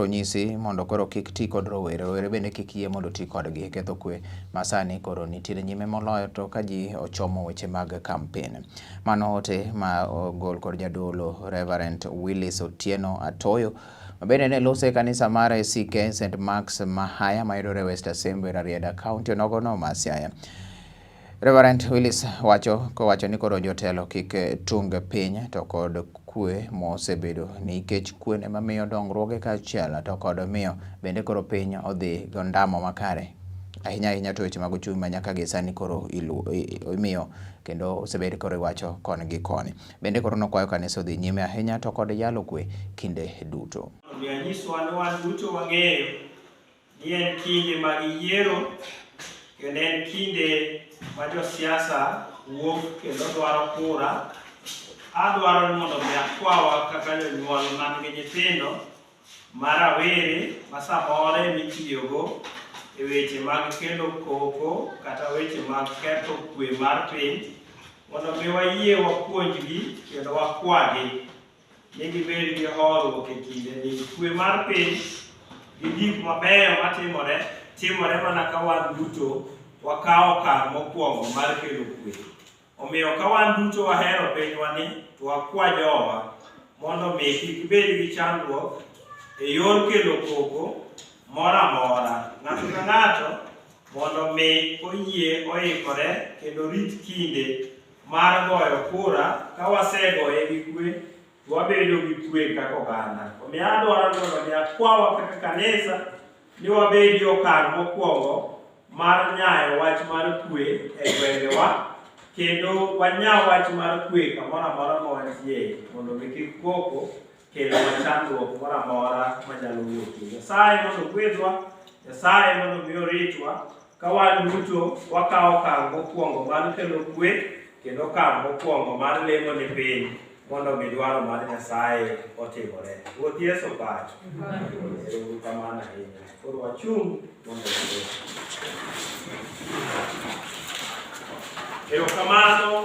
Onyisi mondo koro kik ti kod rowere, rowere bende kik yie mondo ti kodgi e ketho kwe ma sani koro nitiere nyime moloyo to ka ji ochomo weche mag kampen. Mano ote ma ogol kod jadolo Reverend Willis Otieno Atoyo ma bende ne lose e kanisa mar ACK St. Mark's Mahaya mayudore West Asembo e Rarieda County onogono ma Siaya. Reverend Willis wacho kowacho ni koro jotelo kik tung piny to kod kwe mosebedo nikech kwe ema miyo dongruoge kaachiel to kod miyo bende koro piny odhi go ndamo makare ahinya ahinya to weche mag uchumi ma nyaka gi sani koro imiyo kendo osebed koro iwacho koni gi koni. Bende koro nokwayo kanisa odhi nyime ahinya to kod yalo kwe kinde duto. Omiyo anyiswa ni wan duto wang'eyo ni en kinde mag yiero kendo en kinde ma josiasa wuok kendo dwaro kura. Adwaro ni mondo mi akwawa kaka jonyuol man gi nyithindo ma rawere ma samoro emitiyogo e weche mag kelo koko kata weche mag ketho kwe mar piny mondo mi wayie wapuonjgi kendo wakwagi ni gibed gi horuok e kindeni. Kwe mar piny gi gik mabeyo matimore timore mana ka wan duto wakawo okang' mokwongo mar kelo kwe. Omiyo ka wan duto wahero pinywani to wakwa jowa mondo mi kik gibed gi chandruok e yor kelo koko moro amora. Ng'ato ka ng'ato mondo mi oyie oikore kendo rit kinde mar goyo kura ka wasegoye gi kwe to wabedo gi kwe kaka oganda. Omiyo adwaro ni mondo mi akwawa kaka kanisa ni wabedi okang' mokwongo mar nyayo wach mar kwe e gwengewa kendo wanya wach mar kwe kamoro amora ma wantie mondo mi kik koko kelwa chandruok moro amora manyalo wuokie. Nyasaye mondo ogwedhwa, Nyasaye mondo mi oritwa ka wan duto wakawo okang' mokwongo mar kelo kwe kendo okang' mokwongo mar lemo ne piny mondo mi dwaro mar Nyasaye otimore. Ruoth Yesu pacho. Ero uru kamano ahinya. Koro wachung' mondo walem. Erokamano.